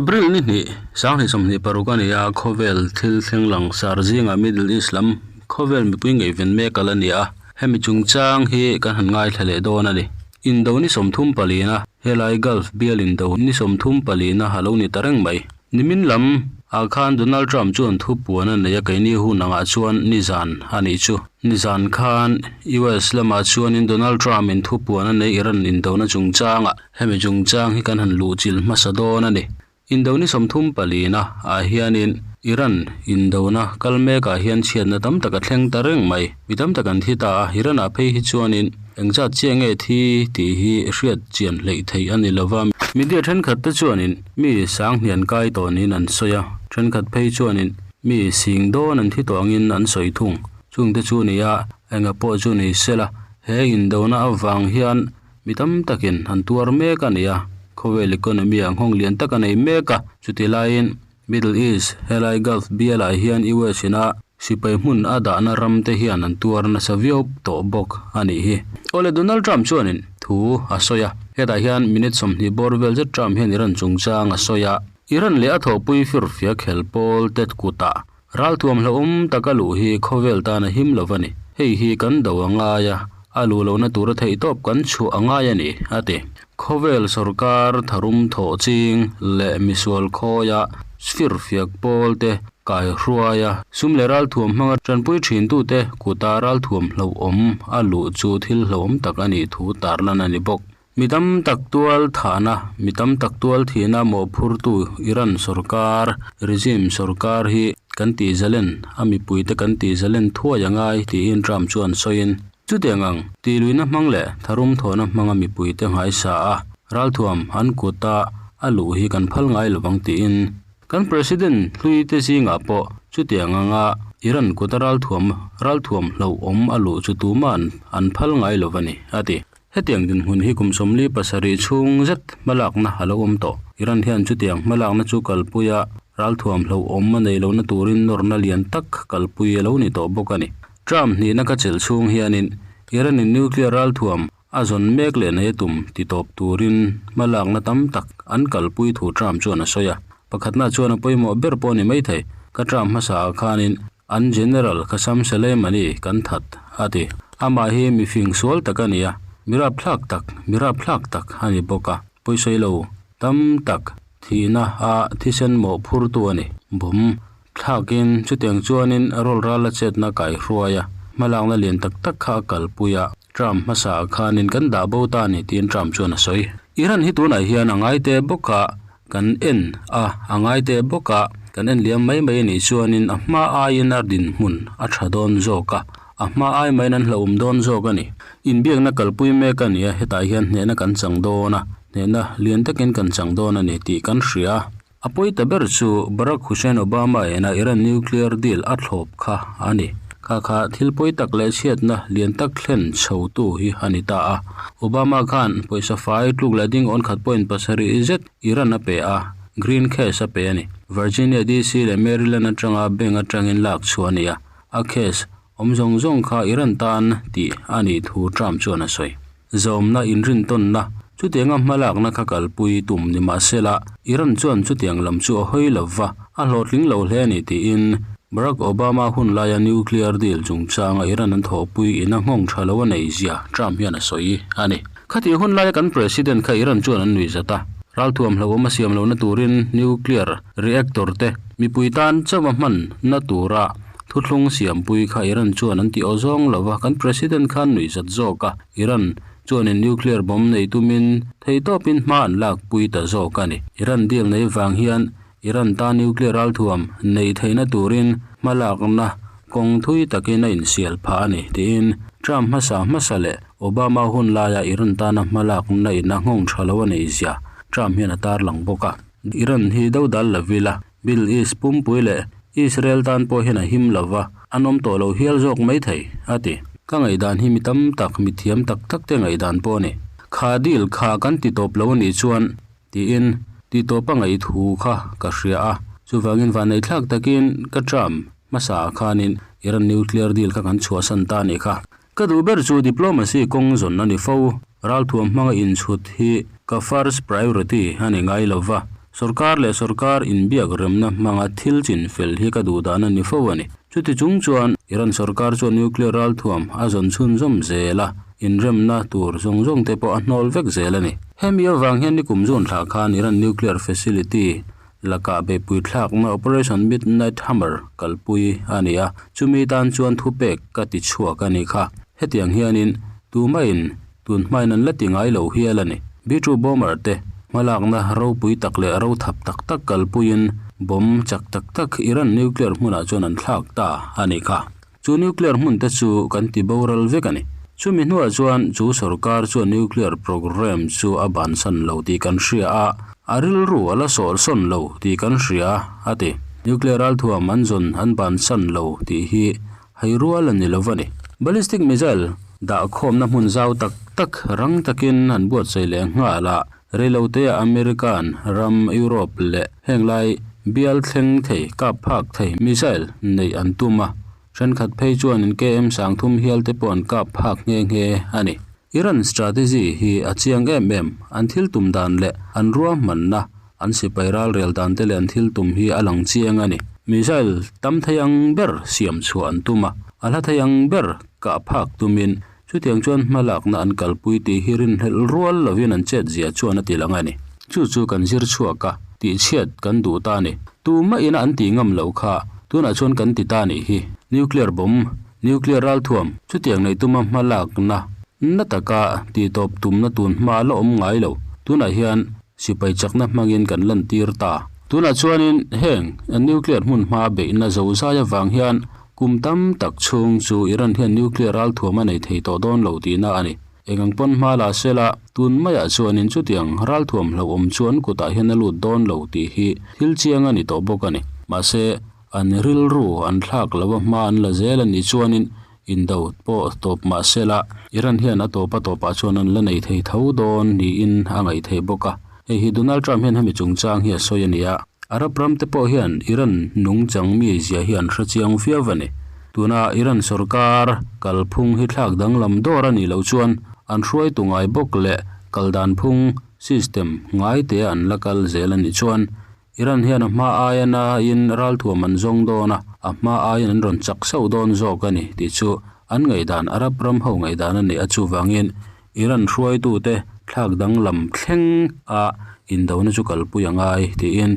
April ni hnih, 2026 a ni a, khawvel thil thleng langsar zingah Middle East lam khawvel mipui ngaihven mek a la ni a, hemi chungchang hi kan han ngaithla leh dawn a ni. Indo ni sawmthum palina, helai Gulf bial indo ni sawmthum palina a lo ni ta reng mai. Nimin lam ah khan Donald Trump chuan thu puan a nei a, keini hun angah chuan nizan a nih chu. Nizan khan US lamah chuanin Donald Trump in thu puan a nei Iran indona chungchangah hemi chungchang hi kan han luhchilh hmasa dawn a ni. Indo ni sawmthum palina ah hianin Iran indona kal mekah hian chhiatna tam tak a thleng ta reng mai. Mi tam tak an thi ta a, Iran ah phei hi chuanin engzat chiah nge thi tih hi hriat chian hleih theih a ni lova. Media thenkhat te chuanin mi sanghnian kai tawh niin an sawi a, thenkhat phei chuanin mi sing dawn an thi tawh angin an sawi thung. Chungte chu ni a, enga pawh chu ni sela, he indona avang hian mi tam takin an tuar mek a ni a, khawvel economy ah nghawng lian tak a nei mek a, chuti laiin Middle East, helai Gulf bialah hian US in a sipai hmun a dahna ram te hian an tuar nasa viau tawh bawk a nih hi. Awle Donald Trump chuanin thu a sawi a, hetah hian minute sawmhnih bawr vel zet Trump hian Iran chungchang a sawi a, Iran leh a thawhpui firfiak khel pawl te kutah Ralthuam hlauhawm taka luh hi khawvel tan a him lo va ni. Hei hi kan do a ngai a, a luh lohna tura theihtawp kan chhuah a ngai a ni, a ti. Khawvel sorkar tharum thawh ching leh misual khawia firfiak pawl te kai hruai a, sum leh ralthuam hmanga tanpui thintute kuta ralthuam hlauhawm a luh chu thil hlauhawm tak a nih thu tarlan a ni bawk. Mi tam tak tual thahna, mi tam tak tual thihna mawhphurtu Iran sorkar, regime sorkar hi kan tih zalen, a mipuite kan tih zalen thuai a ngai tiin Trump chuan sawiin, Chutiang ang, tihluihna hmang leh tharum thawhna hmanga mipuite nghaisa a, ralthuam an kuta a luh hi kan phal ngai lovang tiin Kan President hluite zingah pawh chutiang anga Iran kuta ralthuam ralthuam hlauhawm a luh chu tuma'n an phal ngai lo a ni, a ti. Hetiang dinhmun hi kum 47 chhung zet hmalakna a lo awm tawh. Iran hian chutiang hmalakna chu kalpuia ralthuam hlauhawm a nei lohna turin nawrna lian tak kalpui a lo ni tawh bawk a ni. Trump hnihna ka chelh chhung hianin Iran-in nuclear ralthuam A zawn mek leh nei tum ti tawp turin hmalakna tam tak an kalpui thu Trump chuan a sawi a. Pakhatna chuan a pawimawh ber pawh a ni maithei, ka Trump hmasa ah khanin an General Qasem Soleimani kan that, a ti. Amah hi mi fing sual tak a ni a, mi rapthlak tak, mi rapthlak tak a ni bawk a, pawisawi lo tam tak thihna a thisen mawh phurtu a ni. Bomb thlakin chutiang chuanin rawlral a chetna kaihruai a, hmalakna lian tak tak kha a kalpui a. Trump hmasa ah khanin kan dah bo ta a ni tiin Trump chuan a sawi. Iran hi tunah hian a ngai te bawk a kan en a, a ngai te bawk a kan en liam mai mai a nih chuanin a hma aiin a dinhmun a tha dawn zawk a, a hma ai maiin an hlauhawm dawn zawk a ni. Inbiakna kalpui mek a ni a, hetah hian hnehna kan chang dawn a, hnehna lian takin kan chang dawn a ni tih kan hria a. A pawi ta ber chu Barack Hussein Obama ena Iran nuclear deal a thlawp kha a ni. Kha kha thil pawi tak leh chhiatna lian tak thlen chhotu hi a ni ta a. Obama khan pawisa fai tluk leh ding awn khat point pasarih zet Iran a pe a, green cash a pe a ni. Virginia DC leh Maryland atanga bank atangin lak chhuah a ni a, a cash awm zawng zawng kha Iran tan tih a nih thu Trump chuan a sawi. Zawmna inrintawnna chutianga hmalakna kha kalpui tum ni mahsela Iran chuan chutiang lam chu a hawi lo va, a hlawhtling lo hle a ni tiin Barack Obama hun laia nuclear deal chungchanga Iran an thawhpui ina nghawng tha lo a nei zia Trump hian a sawi a ni. Khatih hun laia kan President kha Iran chuan an nuihzat a, ralthuam hlauhawm a siam lohna turin nuclear reactor te mipui tan chauh a hmanna tura Thuthlung siampui kha Iran chuan an ti aw zawng lo va, kan President khan nuihzat zawk a, Iran chuanin nuclear bomb nei tumin theitawpin hma an lakpui ta zawk a ni. Iran deal nei vang hian Iran tan nuclear ralthuam neih theihna turin hmalakna kawng thui takin a insial phah a ni, tiin Trump hmasa hmasa leh Obama hun laia Iran tana hmalakna in a nghawng tha lo a nei zia Trump hian a tarlang bawk a. Iran hi dodal lo ila Middle East pumpui leh Israel tan pawh hian a him lo va, an awm tawh lo hial zawk mai thei, a ti. Ka ngaihdan hi mi tam tak, mi thiam tak tak te ngaihdan pawh a ni. Kha deal kha kan ti tawp lo a nih chuan, tiin ti tawp a ngaih thu kha ka hria a. Chuvangin vanneihthlak takin ka term hmasa ah khanin Iran nuclear deal kha kan chhuahsan ta a nih kha. Ka duh ber chu diplomacy kawng zawn a ni fo. Ralthuam hmanga inchhut hi ka first priority a ni ngai lo va. Sorkar leh sorkar inbiak remna hmanga thil chin fel hi ka duh dan a ni fo a ni. Chuti chung chuan Iran sorkar chuan nuclear ralthuam a zawn chhunzawm zel a, inremna tur zawng zawng te pawh a hnawl vek zel a ni. Hemi avang hian nikum zun thlah khan Iran nuclear facility lakah beihpui thlakna Operation Midnight Hammer kalpui a ni a, chumi tan chuan thupek ka ti chhuak a ni kha. Hetiang hianin tumahin tun hmain an la ti ngai lo hial a ni. B-2 bomber te hmalakna ropui tak leh rothap tak tak kalpuiin bomb chak tak tak Iran nuclear hmunah chuan an thlak ta a ni kha. Chu nuclear hmun te chu kan ti boral vek a ni. Chumi hnuah chuan chu sorkar chuan nuclear programme chu a bansan lo tih kan hria a, a rilru a la sawhsawn lo tih kan hria a ti. Nuclear ralthuam an zawn an bansan lo tih hi hei rual a ni lo a ni. Ballistic missile dah khawmna hmun zau tak tak rang takin an buatsaih leh nghal a, reiloteah American ram, Europe leh heng lai bial thleng thei, kap phak thei missile neih an tum a, thenkhat phei chuanin KM 30 hial te pawh an kap phak nghe nghe a ni. Iran strategy hi a chiang em em, an thil tum dan leh an ruahmanna An sipai ralrel dan te leh an thil tum hi a lang chiang a ni. Missile tam thei ang ber siam chhuah an tum a, a hla thei ang ber kah phak tumin chutiang chuan hmalakna an kalpui tih hi rinhlelh rual lovin an chet zia chuan a ti lang a ni. Chu chu kan zir chhuak a, tihchhiat kan duh ta a ni. Tumah ina an tih ngam loh kha tunah chuan kan ti ta nih hi. Nuclear bomb, nuclear ralthuam, chutiang nei tuma hmalakna na taka tihtawp tumna tun hma la awm ngai lo. Tunah hian Sipai chakna hmangin kan lantir ta. Tunah chuanin heng nuclear hmun hma beihna zo zai avang hian kum tam tak chhung chu Iran hian nuclear ralthuam a nei thei tawh dawn lo tihna a ni. Engang pawn hma la sela, tun maiah chuanin chutiang ralthuam hlauhawm chu an kutah hian a lut dawn lo tih hi thil chiang a ni tawh bawk a ni. Mahse, an rilru an thlak lo a hma an la zel a nih chuanin Indo pawh tawp mah sela, Iran hian a tawp a tawpah chuan an la nei thei tho dawn niin a ngaih theih bawk a. Hei hi Donald Trump hian hemi chungchang hi a sawi a ni a. Arab ram te pawh hian Iran nungchang mi zia hi an hre chiang viau a ni. Tuna Iran sorkar kalphung hi thlak danglam dawr a nih loh chuan an hruaitu ngai bawk leh kal dan phung, system, ngai te an la kal zel a nih chuan Iran hian a hma aia nain ralthuam an zawng dawn a, a hma aiin an rawn chak sauh dawn zawk a ni tih chu an ngaihdan Arab ram ho ngaihdan a ni a chuvangin Iran hruaitute thlak danglam thleng a indona chu kalpui a ngai tiin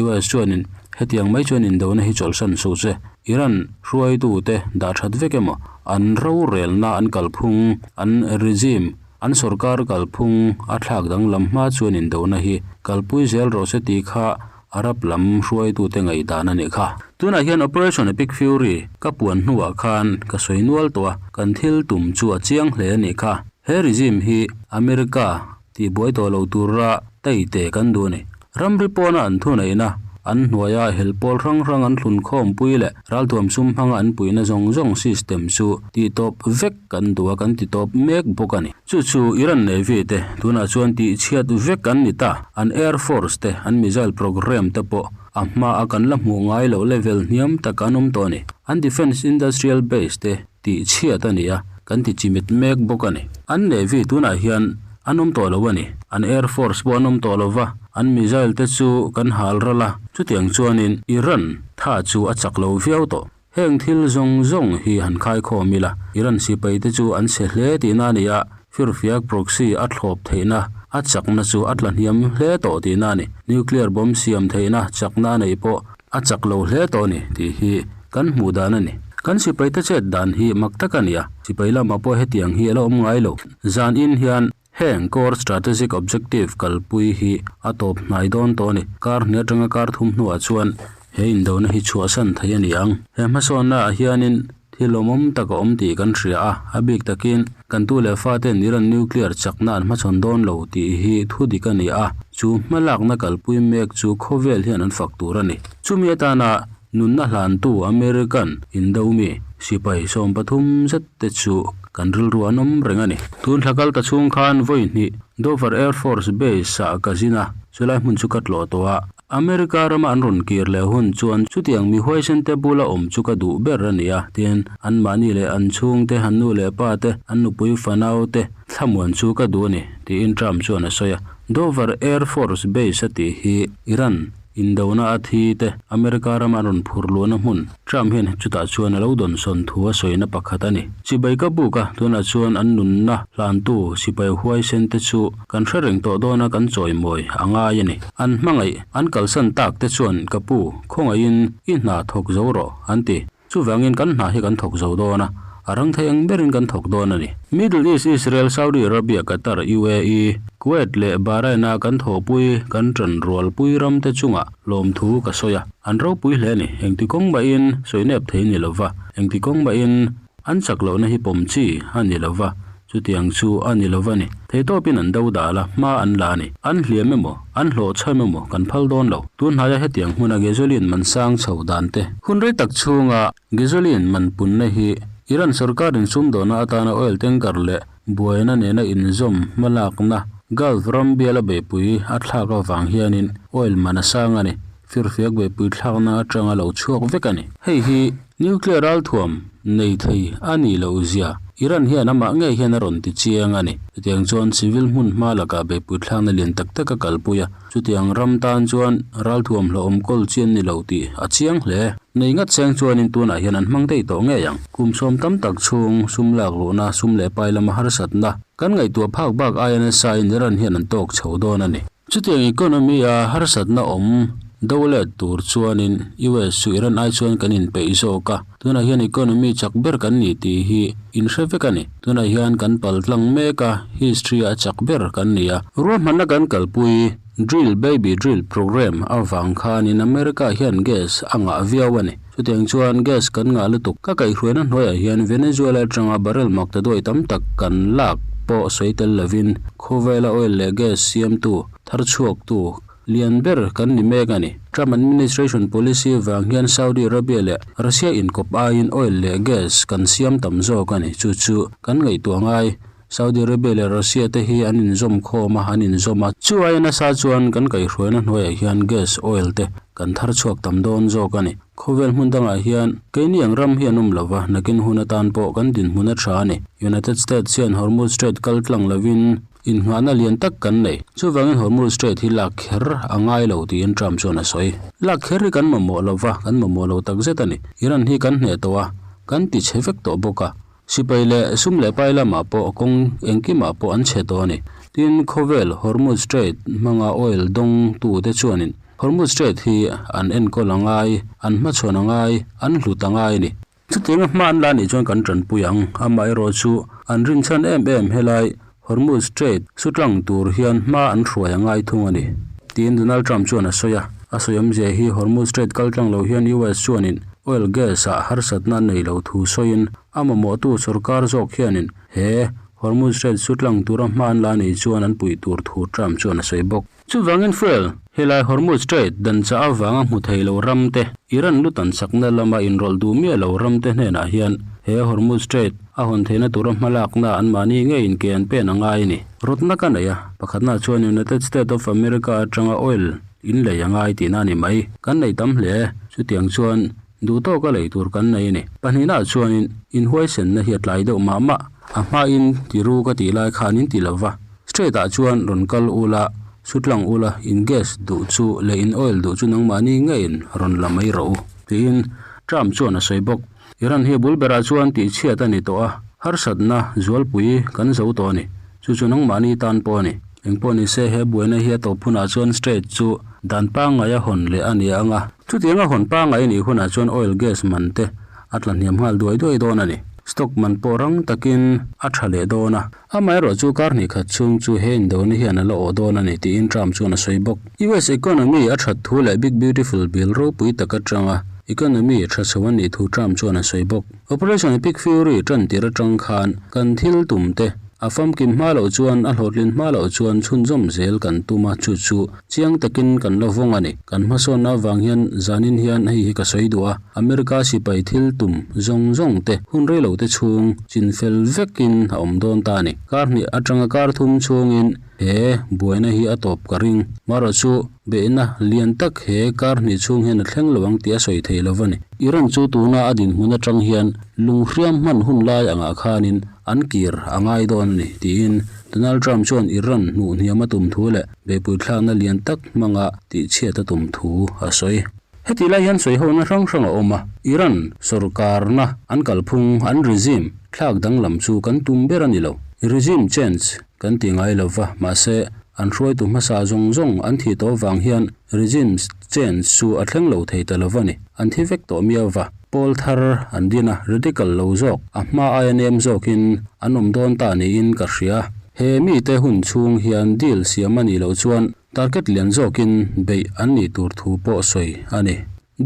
US chuanin hetiang mai chuan indona hi chawlhsan suh che Iran hruaitute dah that vek emaw an rorelna an kalphung an regime An sorkar kalphung a thlak danglam hma chuan indona hi kalpui zel rawh se tih kha Arab lam hruaitute ngaihdan a nih kha. Tunah hian Operation Epic Fury ka puan hnuah khan ka sawi nual tawh a, kan thil tum chu a chiang hle a nih kha. He regime hi America tihbuai tawh lo tura teite kan duh a ni. Ramri pawna an thuneihna, an hnuaia hel pawl hrang hrang an thlun khawmpui leh ralthuam sum hmanga an puihna zawng zawng system chu tihtawp vek kan duh a, kan titawp mek bawk a ni. Chu chu Iran Navy te tunah chuan tihchhiat vek an ni ta. An Air Force te, an missile program te pawh a hma a kan la hmuh ngai loh level hniam tak an awm tawh a ni. An Defence Industrial Base te tihchhiat a ni a, kan ti chimit mek bawk a ni. An Navy tunah hian an awm tawh lo a ni. An Air Force pawh an awm tawh lo va, an missile te chu kan hal ral a, chutiang chuanin Iran tha chu a chak lo viau tawh. Heng thil zawng zawng hi han khaikhawm ila, Iran sipai te chu an chhe hle tihna a ni a, firfiak proxy a thlawp theihna, a chakna chu a tla hniam hle tawh tihna a ni. Nuclear bomb siam theihna chakna a neih pawh A chak lo hle tawh a ni tih hi kan hmuh dan a ni. Kan sipai te chet dan hi mak tak a ni a, sipai lamah pawh hetiang hi a la awm ngai lo. Zan in hian heng Core Strategic Objective kalpui hi a tawp hnai dawn tawh a ni. Kar hnih atanga kar thum hnuah chuan he indona hi chhuahsan thei a ni ang. He hmasawnna ah hianin Thil awmawm tak a awm tih kan hria a, a bik takin kan tu leh faten Iran nuclear chakna an hmachhawn dawn lo tih hi thu dik a ni a, chu hmalakna kalpui mek chu khawvel hian an fak tur a ni. Chumi atana nunna hlantu American Indomi sipai 13 zet te chu kan rilru an awm reng a ni. Tun thla kal ta chhung khan vawi hnih Dover Air Force Base-ah ka zin a, chulai hmun chu ka tlawh tawh a. America rama an rawn kir leh hun chuan chutiang mi huaisente bula awm chu ka duh ber a ni a, tin, anmahni leh an chhungte, an nu leh pa te, an nupui fanau te thlamuan chu ka duh a ni, tiin Trump chuan a sawi a. Dover Air Force Base a tih hi Iran indona a thi te America rama an rawn phur luhna hmun Trump hian chutah chuan a lo dawnsawn thu a sawina pakhat a ni. Chibai ka buk a, tunah chuan an nunna hlantu sipai huaisen te chu kan hre reng tawh dawn a kan chawimawi a ngai a ni. An hmangaih an kalsan tak te chuan ka pu khawngaihin i hna thawk zo rawh an ti. Chuvangin kan hna hi kan thawk zo dawn a, a rang thei ang berin kan thawk dawn a ni. Middle East, Israel, Saudi Arabia, Qatar, UAE, Kuwait leh Bahrain-a kan thawhpui, kan ṭanrualpui ramte chungah lawmthu ka sawi a, an ropui hle a ni. Engti kawng mahin sawi nep thei ni lova, engti kawng mahin an chak lohna hi pawm chi a ni lova, Chutiang chu a ni lo va ni. Theitawpin an do dal a, hma an la a ni. An hliam emaw, an hlawhchham emaw kan phal dawn lo. Tun hnaia hetiang hmuna gasoline man sang chho dan te. Hun rei tak chhunga gasoline man punna hi Iran sorkarin sumdawhna atana oil tanker leh buaina nena inzawm hmalakna Gulf ram biala beihpui a thlak avang hianin oil man a sang a ni. Firfiak beihpui thlakna atanga lo chhuak vek a ni. Hei hi Nuclear ralthuam nei thei a nih loh zia Iran hian amah ngei hian a rawn ti chiang a ni. Chutiang chuan civil hmun hma lakah beihpui thlakna lian tak tak a kalpui a, chutiang ram tan chuan ralthuam hlauhawm kawl chi an ni lo tih a chiang hle. Nei ngat seng chuanin tunah hian an hmang daih tawh ngei ang. Kum sawm tam tak chhung sum lak luhna, sum leh pai lama harsatna kan ngaihtuah phak bak aia nasa in Iran hian an tawk chho dawn a ni. Chutiang economy a harsatna awm do let tur chuanin US chu Iran ai chuan kan inpeih zawk a, tunah hian economy chak ber kan ni tih hi inhre vek a ni. Tunah hian kan pal tlang mek a, history a chak ber kan ni a. Ruahmanna kan kalpui Drill Baby Drill program avang khanin America hian gas a ngah viau a ni. Chutiang chuan gas kan ngah lutuk. Ka kaihhruaina hnuaiah hian Venezuela atanga barrel mak ta duai tam tak kan lak pawh sawi tel lovin khawvela oil leh gas siamtu, thar chhuaktu lian ber kan ni mek a ni. Trump administration policy vang hian Saudi Arabia leh Russia inkawp aiin oil leh gas kan siam tam zawk a ni. Chu chu kan ngaihtuah ngai. Saudi Arabia leh Russia te hi an inzawm khawm a, an inzawm a. Chu aia nasa chuan kan kaihhruaina hnuaiah hian gas, oil te kan thar chhuak tam dawn zawk a ni. Khawvel hmun dangah hian keini ang ram hi an awm lova, nakin hun atan pawh kan dinhmun a tha a ni. United States hian Hormuz Strait kal tlang lovin innghahna lian tak kan nei. Chuvangin Hormuz Strait hi lak kher a ngai lo tiin Trump chuan a sawi. Lak kher hi kan mamawh lova, kan mamawh lo takzet a ni. Iran hi kan hneh tawh a, kan ti chhe vek tawh bawk a. Sipai leh sum leh pai lamah pawh kawng engkimah pawh an chhe tawh a ni. Tin, khawvel Hormuz Strait hmanga oil dawngtute chuanin Hormuz Strait hi an enkawl a ngai, an hmachhawn a ngai, an hlut a ngai a ni. Chutianga hma an la nih chuan kan tanpui ang. Amaherawh chu an rinchhan em em helai Hormuz Strait sutlang tur hian hma an hruai a ngai thung a ni, tiin Donald Trump chuan a sawi a. A sawi awmzia hi Hormuz Strait kaltlang lo hian US chuanin oil gas ah harsatna a nei lo thu sawiin a mamawhtu sorkar zawk hianin he Hormuz Strait sutlang tura hma an la nei chuan an puih tur thu Trump chuan a sawi bawk. Chuvangin fuel, helai Hormuz Strait dan chah avanga hmu thei lo ram te, Iran lu tan chakna lama inrawlh duh miah lo ram te hnenah hian he Hormuz Strait a hawn theihna tura hmalakna anmahni ngeiin ke an pen a ngai a ni. Rawtna ka nei a, pakhatna chuan United States of America atanga oil in lei a ngai tihna a ni mai. Kan nei tam hle, chutiang chuan duh tawka lei tur kan nei a ni. Pahnihnaah chuanin inhuaisenna hi a tlai deuh mah mah, a hmain tiru ka tih lai khan in ti lo va. Straight ah chuan rawn kal ula, sutlang ula, in gas duh chu leh in oil duh chu nangmahni ngeiin rawn la mai rawh u, tiin Trump chuan a sawi bawk. Iran hi bul berah chuan tihchhiat a ni tawh a, harsatna zualpui kan zo tawh a ni. Chu chu nangmahni tan pawh a ni. Engpawh ni se he buaina hi a tawp hunah chuan Strait chu dan pangngai a hawn leh a ni ang a. Chutianga hawn pangngai a nih hunah chuan oil gas man te a tla hniam nghal duai duai dawn a ni. Stock man pawh rang takin a tha leh dawn a. Amaherawh chu kar hnih khat chhung chu he indona hian a la awh dawn a ni tiin Trump chuan a sawi bawk. US economy a that thu leh Big Beautiful Bill ropui tak atanga economy tha chho a nih thu Trump chuan a sawi bawk. Operation Epic Fury tan tir atang khan kan thil tum te a famkim hma loh chuan a hlawhtlin hma loh chuan chhunzawm zel kan tum a, chu chu Chiang takin kan la vawng a ni. Kan hmasawnna avang hian zanin hian hei hi ka sawi duh a, America sipai thil tum zawng zawng te hun rei lo te chhung chin fel vekin a awm dawn ta a ni. Kar hnih atanga kar thum chhungin he buaina hi a tawp ka ring. Marawh chu Beihna lian tak he kar hnih chhung hian a thleng lo ang tih a sawi thei lo a ni. Iran chu tuna a dinhmun atang hian lunghriam hman hun lai angah khanin an kir a ngai dawn a ni, tiin Donald Trump chuan Iran hnuh hniam a tum thu leh beihpui thlakna lian tak hmanga tihchhiat a tum thu a sawi. Heti lai hian sawihona hrang hrang a awm a, Iran sorkarna an kalphung, an regime thlak danglam chu kan tum ber a ni lo. Regime change kan ti ngai lo va, mahse an hruaitu hmasa zawng zawng an thih tawh vang hian regime change chu a thleng lo thei ta lo va ni. An thi vek tawh miau va. Pawl thar an din a, radical lo zawk, a hma aia nem zawkin an awm dawn ta niin ka hria. He mite hun chhung hian deal siam a nih loh chuan target lian zawkin beih an nih tur thu pawh sawi a ni.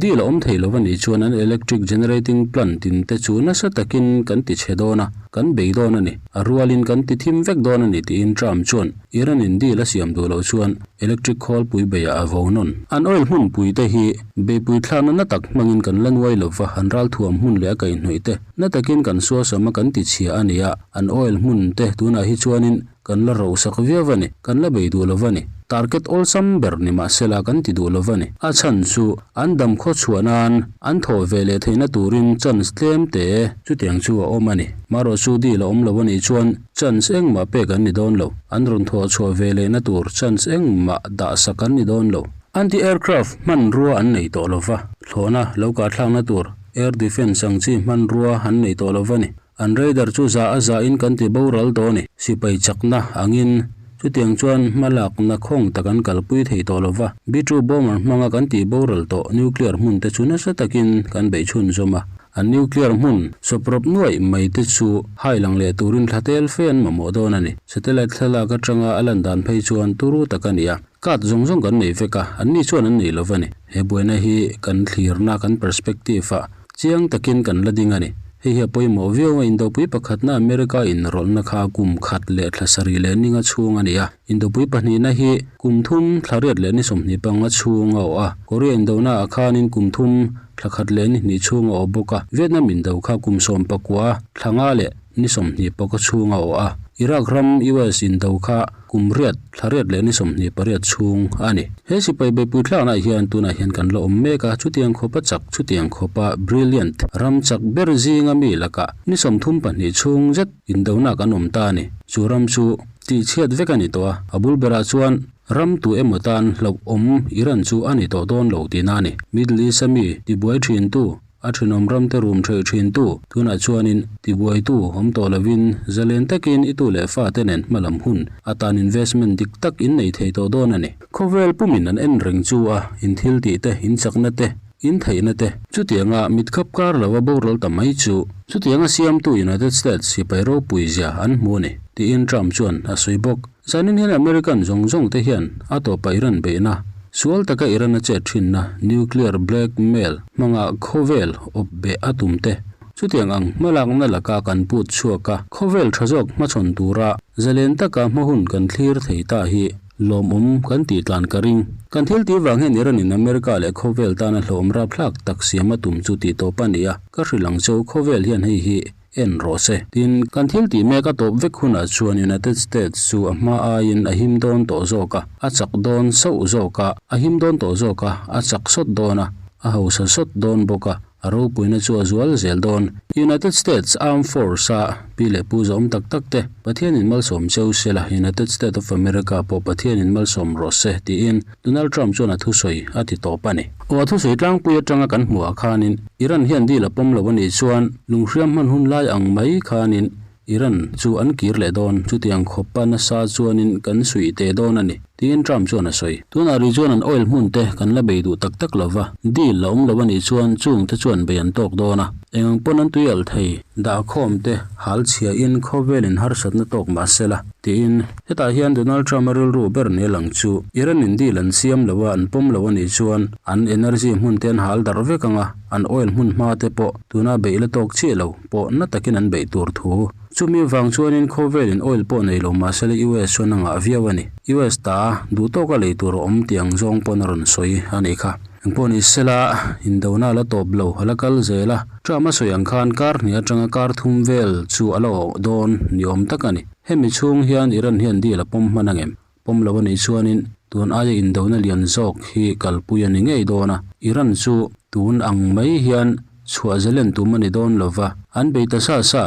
Deal a awm thei lo a nih chuan an electric generating plant tin te chu nasa takin kan ti chhe dawn a, kan bei dawn a ni. A rualin kan ti thim vek dawn a ni tiin Trump chuan Iran in deal a siam duh loh chuan electric khawlpui beiah a vo nawn. An oil hmunpui te hi beipui thlakna na tak hmangin kan la nuai lo va, an ralthuam hmun leh a kaihhnawih te na takin kan suasam a kan ti chhia a ni a, an oil hmun te tunah hi chuanin Kan la rohsak viau a ni, kan la bei duh lo va ni. Target awlsam ber ni mahsela kan ti duh lo va ni. A chhan chu an dam khaw chhuah nan an thawh ve leh theihna turin chance tlem te chutiang chu a awm a ni. Marawh chu deal a awm lo a nih chuan chance engmah pek an ni dawn lo. An rawn thawh chhuah ve lehna tur chance engmah dahsak an ni dawn lo. Anti-aircraft hmanrua an nei tawh lo va, thlawhna lo kahthlakna tur air defence ang chi hmanrua an nei tawh lo va ni. An radar chu za a za in kan ti boral tawh a ni. Sipai chakna angin chutiang chuan hmalakna khawng tak an kalpui thei tawh lo va. B-2 bomber hmanga kan tih boral tawh nuclear hmun te chu nasa takin kan beih chhunzawm a. An nuclear hmun sawprawp nuaih mai te chu hai lang leh turin thla tel fe an mamawh dawn a ni. Satellite thlalak atanga a lan dan phei chuan turu tak a ni a. Card zawng zawng kan nei vek a, anni chuan an nei lo va ni. He buaina hi kan thlirna, kan perspective-ah chiang takin kan la ding a ni. Hei hi a pawimawh viau a, Indopui pakhatna America inrawlhna kha kum khat leh thla sarih leh ninga chhung a ni a. Indopui pahnihna hi kum thum thla riat leh ni 20 panga chhung a awh a. Korea indonaah khanin kum thum thla khat leh ni hnih chhung a awh bawk a. Vietnam indo kha kum sawm pakua thla nga leh ni 20 paka chhung a awh a. Iraq ram US indo kha kum riat, thla riat leh ni 28 chhung a ni. He sipai beihpui thlaknaah hian tunah hian kan la awm mek a, chutiang khawpa chak, chutiang khawpa brilliant, ram chak ber zinga mi lakah ni 32 chhung zet indona kan awm ta a ni. Chu ram chu tihchhiat vek a ni tawh a, a bul berah chuan ram tu emaw tan hlauhawm Iran chu a ni tawh dawn lo tihna a ni. Middle East-a mi tibuai thintu A thenawm ramte rum theih thintu, tunah chuanin tibuaitu awm tawh lovin zalen takin i tu leh fate nen hmalam hun atan investment dik tak in nei thei tawh dawn a ni. Khawvel pumin an en reng chu a, in thil tih te, in chakna te, in theihna te, chutianga mitkhap kar lova boral ta mai chu chutianga siamtu United States sipai ropui zia an hmu a ni, tiin Trump chuan a sawi bawk. Zanin hian American zawng zawng te hian a tawpa Iran beihna, sual taka Iran a chet thinna nuclear blackmail hmanga khawvel awp beh a tum te, chutiang ang hmalakna laka kan put chhuak a, khawvel tha zawk hmachhawn tura zalen taka hma hun kan thlir thei ta hi lawmawm kan tih tlan ka ring. Kan thil tih vang hian Iran in America leh khawvel tana hlawm rapthlak tak siam a tum chu tih tawp a ni a, ka hrilh ang cheu khawvel hian hei hi En rawh se. Tin, kan thil tih mek a tawp vek hunah chuan United States chu a hma aiin a him dawn tawh zawk a, a chak dawn sauh zawk a, a him dawn tawh zawk a, a chak sawt dawn a, a hausa sawt dawn bawk a, a ropuina chu a zual zel dawn. United States Armed Force-a pi leh pu zawm tak tak te, Pathianin malsawm cheu se la, United States of America pawh Pathianin malsawm rawh se, tiin Donald Trump chuan a thusawi a ti tawp a ni. Aw a thusawi tlangpui atanga kan hmuhah khanin Iran hian deal a pawm lo a nih chuan lunghriam hman hun lai ang mai khanin Iran chu an kir leh dawn, chutiang khawpa nasa chuanin kan suih teh dawn a ni, tiin Trump chuan a sawi. Tunah rih chuan an oil hmun te kan la bei duh tak tak lo va, deal la awm lo a nih chuan chung te chuan bei an tawk dawn a, eng ang pawn an tui alh thei. Dahkhawm te hal chhiain khawvelin harsatna tawk mah sela, tiin. Hetah hian Donald Trump-a rilru ber ni lang chu Iran-in deal an siam lo a, an pawm lo a nih chuan an energy hmun te an hal darh vek ang a, an oil hmun hma te pawh tuna beih la tawk chiah lo pawh na takin an beih tur thu. Chumi vang chuanin khawvelin oil pawh nei lo mah sela US chuan a ngah viau a ni. US ta duh tawka lei tur a awm tih ang zawng pawn a rawn sawi a nih kha. Engpawh ni sela, indona a la tawp lo, a la kal zel a. Trump a sawi ang khan kar hnih atanga kar thum vel chu a la awh dawn ni awm tak a ni. Hemi chhung hian Iran hian deal a pawm hman angem? Pawm lo a nih chuanin Tun aia indona lian zawk hi kalpui a ni ngei dawn a, Iran chu tun ang mai hian chhuah zalen tum a ni dawn lo va, an bei ta sa sa.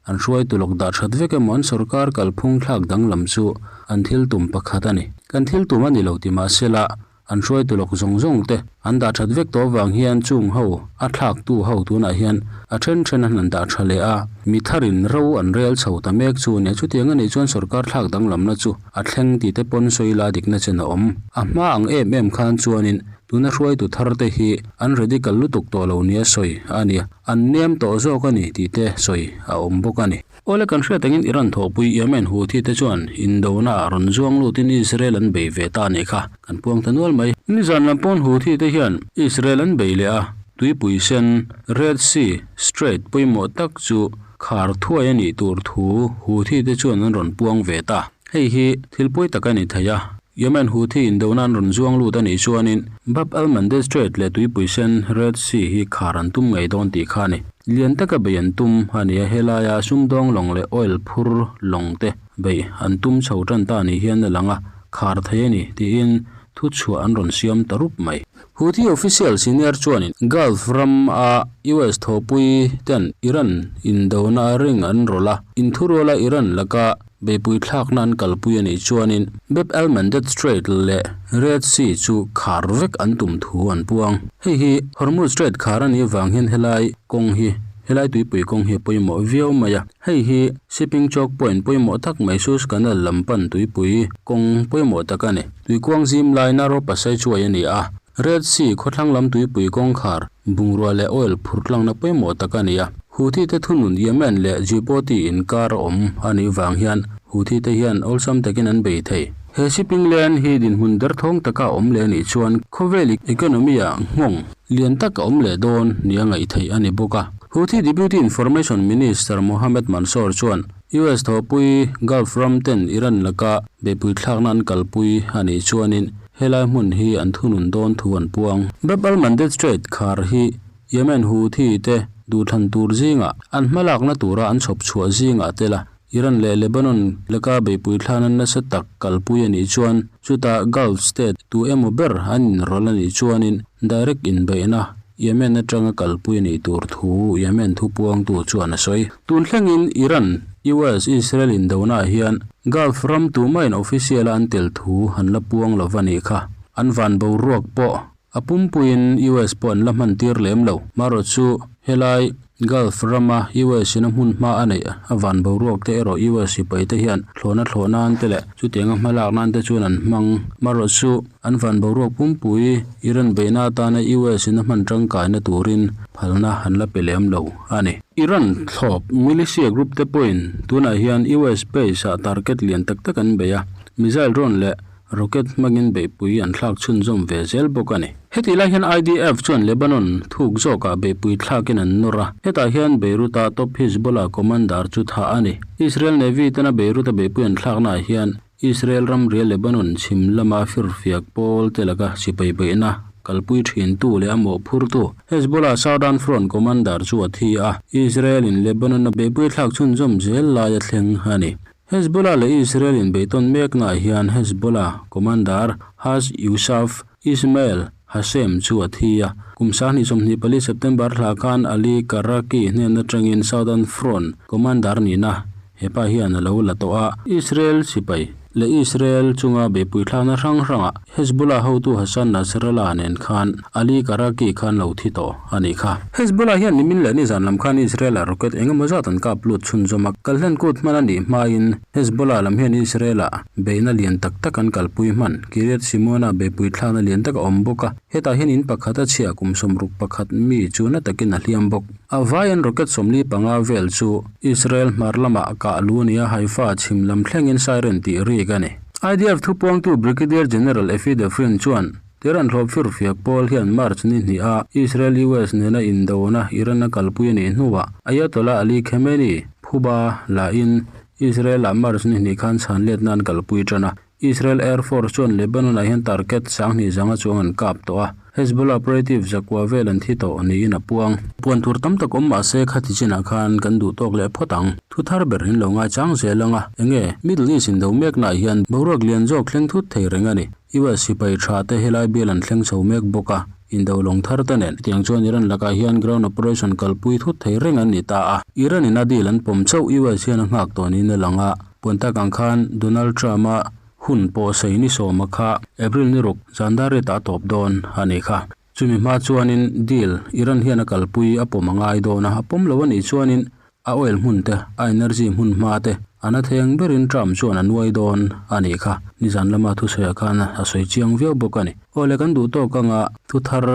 An hruaitu lawk dah that vek emaw an sorkar kalphung thlak danglam chu an thil tum pakhat a ni. Kan thil tum a ni lo ti mah sela, An hruaitu lawk zawng zawng te an dah that vek tawh avang hian chung ho a thlaktu ho tunah hian a then then an han dah tha leh a, mi tharin ro an rel chho ta mek chu nia chutiang a nih chuan sorkar thlak danglamna chu a thleng tih te pawn sawi la dikna chen a awm. A hma ang em em khan chuanin tuna hruaitu thar te hi an radical lutuk tawh lo nia sawi a nia, an nem tawh zawk a ni tih te sawi a awm bawk a ni. Awle kan hriat angin Iran thawhpui Yemen Houthi te chuan indona ah rawn zuang lutin Israel an bei ve ta anih kha kan puang ta nual mai. Nizan lam pawn Houthi te hian Israel an bei leh a, tuipui sen, Red Sea, Strait pawimawh tak chu khar thuai a nih tur thu Houthi te chuan an rawn puang ve ta. Hei hi thil pawi tak a ni thei a, Yemen Houthi indona an rawn zuang lut a nih chuanin Bab al-Mandeb Strait leh tuipui sen, Red Sea, hi khar an tum ngei dawn tih kha a ni. Lian taka bei an tum a ni a, helaia sumdawng lawng leh oil phur lawng te beih an tum chho tan ta ni hian a lang a, khar thei a ni tiin thuchhuah an rawn siam ta rup mai. Houthi official senior chuanin Gulf ram a US thawhpui ten Iran indona ring an rawlh a, inthuruala Iran laka Beipui thlakna an kalpui a nih chuanin Bab el-Mandeb Strait leh Red Sea chu khar vek an tum thu an puang. Hei hi Hormuz Strait khar a nih avang hian helai kawng hi helai tuipui kawng hi a pawimawh viau mai a. Hei hi shipping choke point pawimawh tak mai Suez Canal lam pan tuipui kawng pawimawh tak a ni. Tuikuang zim lai Narrow Passageway a ni a. Red Sea khawthlang lam tuipui kawngkhar bungrua leh oil phur tlangna pawimawh tak a ni a. Houthi te thunun Yemen leh Djibouti inkar a awm a nih vang hian Houthi te hian awlsam takin an bei thei. He shipping lane hi dinhmun derthawng taka a awm leh a nih chuan khawvel economy ah nghawng lian tak a awm leh dawn nia ngaih theih a ni bawk a. Houthi Deputy Information Minister Mohammed Mansour chuan US thawhpui Gulf ram ten Iran laka beihpui thlakna an kalpui a nih chuanin Helai hmun hi an thunun dawn thu an puang. Bab al-Mandeb Strait khar hi Yemen Houthi te duhthlan tur zingah an hmalakna tura an chhawp chhuah zingah tel a, Iran leh Lebanon laka beihpui thlana nasa tak kalpui a nih chuan chutah Gulf state tu emaw ber an inrawlh a nih chuanin direct inbeihna Yemen atanga kalpui a nih tur thu Yemen thupuangtu chuan a sawi. Tun thlengin Iran, US, Israel indona ah hian Gulf ram tumahin official a an tel thu an la puang lo va nih kha. An van boruak pawh a pumpuiin US pawh an la hman tir lem lo. Marawh chu helai Gulf rama US in a hmun hma a neih a van boruak te erawh US sipai te hian thlawhna thlawh nan te leh chutianga hmalak nan te chuan an hmang. Marawh chu an van boruak pumpui Iran beihna atana US in a hman tangkaina turin phalna an la pe lem lo a ni. Iran thlawp militia group te pawhin tunah hian US base ah target lian tak tak an bei a, missile drone leh rocket hmangin beihpui an thlak chhunzawm ve zel bawk a ni. Hetih lai hian IDF chuan Lebanon thuk zawkah beihpui thlakin an nawr a, hetah hian Beirut-a top Hezbollah commander chu thah a ni. Israel Navy tena Beirut-a beihpui an thlaknaah hian Israel ramria Lebanon chhim lama firfiak pawl te laka sipai beihna kalpui thintu leh a mawhphurtu Hezbollah Southern Front commander chu a thi a, Israel-in Lebanon-a beihpui thlak chhunzawm zel laia thleng a ni. Hezbollah leh Israel inbeihtawn meknaah hian Hezbollah commander Haj Yousaf Ismail Hashem chu a thi a, kum 2024 September hla khan Ali Karaki hnen atangin Southern Front commander nihna hepa hian a lo la tawh a. Israel sipai leh Israel chunga beihpui thlakna hrang hrangah Hezbollah hotu Hassan Nasrallah nen khan Ali Karaki khan lo thi tawh a nih kha. Hezbollah hian nimin leh nizan lam khan Israel-ah rocket engemaw zat an kap lut chhunzawm a, kalhlen kut hman a nih hmain Hezbollah lam hian Israel-ah beihna lian tak tak an kalpui hman. Kiryat Shimona beihpui thlakna lian tak a awm bawk a, hetah hian in pakhat a chhia kum 61 mi chu na takin a hliam bawk. A vaiin rocket 45 vel chu Israel hmar lamah kah lu a ni a, Haifa chhim lam thlengin siren tih rik a ni. IDF thupuangtu Brigadier General Efi Defrin chuan Tehran hlawp firfiak pawl hian March ni hnih a Israel-US nena indona Iran a kalpui a nih hnuah Ayatollah Ali Khamenei phuba lahin Israel-ah March ni hnih khan chhan let nan kalpui tan a. Israel Air Force chuan Lebanon-ah hian target 2000 zanga chuang an kap tawh a, Hezbollah operative zakua vel an thi tawh niin a puang. Puan tur tam tak awm mah se khati chinah khan kan duh tawk leh phawt ang. Thu thar ber in lo ngaichang zel ang a, enge Middle East indo meknaah hian boruak lian zawk thleng thut thei reng a ni. US sipai tha te helai bial an thleng chho mek bawk a indo lawng thar te nen hetiang chuan Iran lakah hian ground operation kalpui thut thei reng an ni ta a Iran in a deal an pawm chauh US hian a nghak tawh niin a lang a puan tak ang khan Donald Trump a hun pawh sei ni sawma kha April ni ruk zan dar riatah a tawp dawn a ni kha. Chumi hma chuanin deal Iran hian a kalpui a pawm a ngai dawn a, a pawm lo a nih chuanin a oil hmun te, a energy hmun hma te a na theng berin Trump chuan a nuai dawn a nih kha. Nizan lama thusawiah khan a sawi chiang viau bawk a ni. Awle kan duh tawk anga thu thar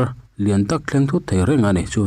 lian tak thleng thut thei reng a ni. Chuvang.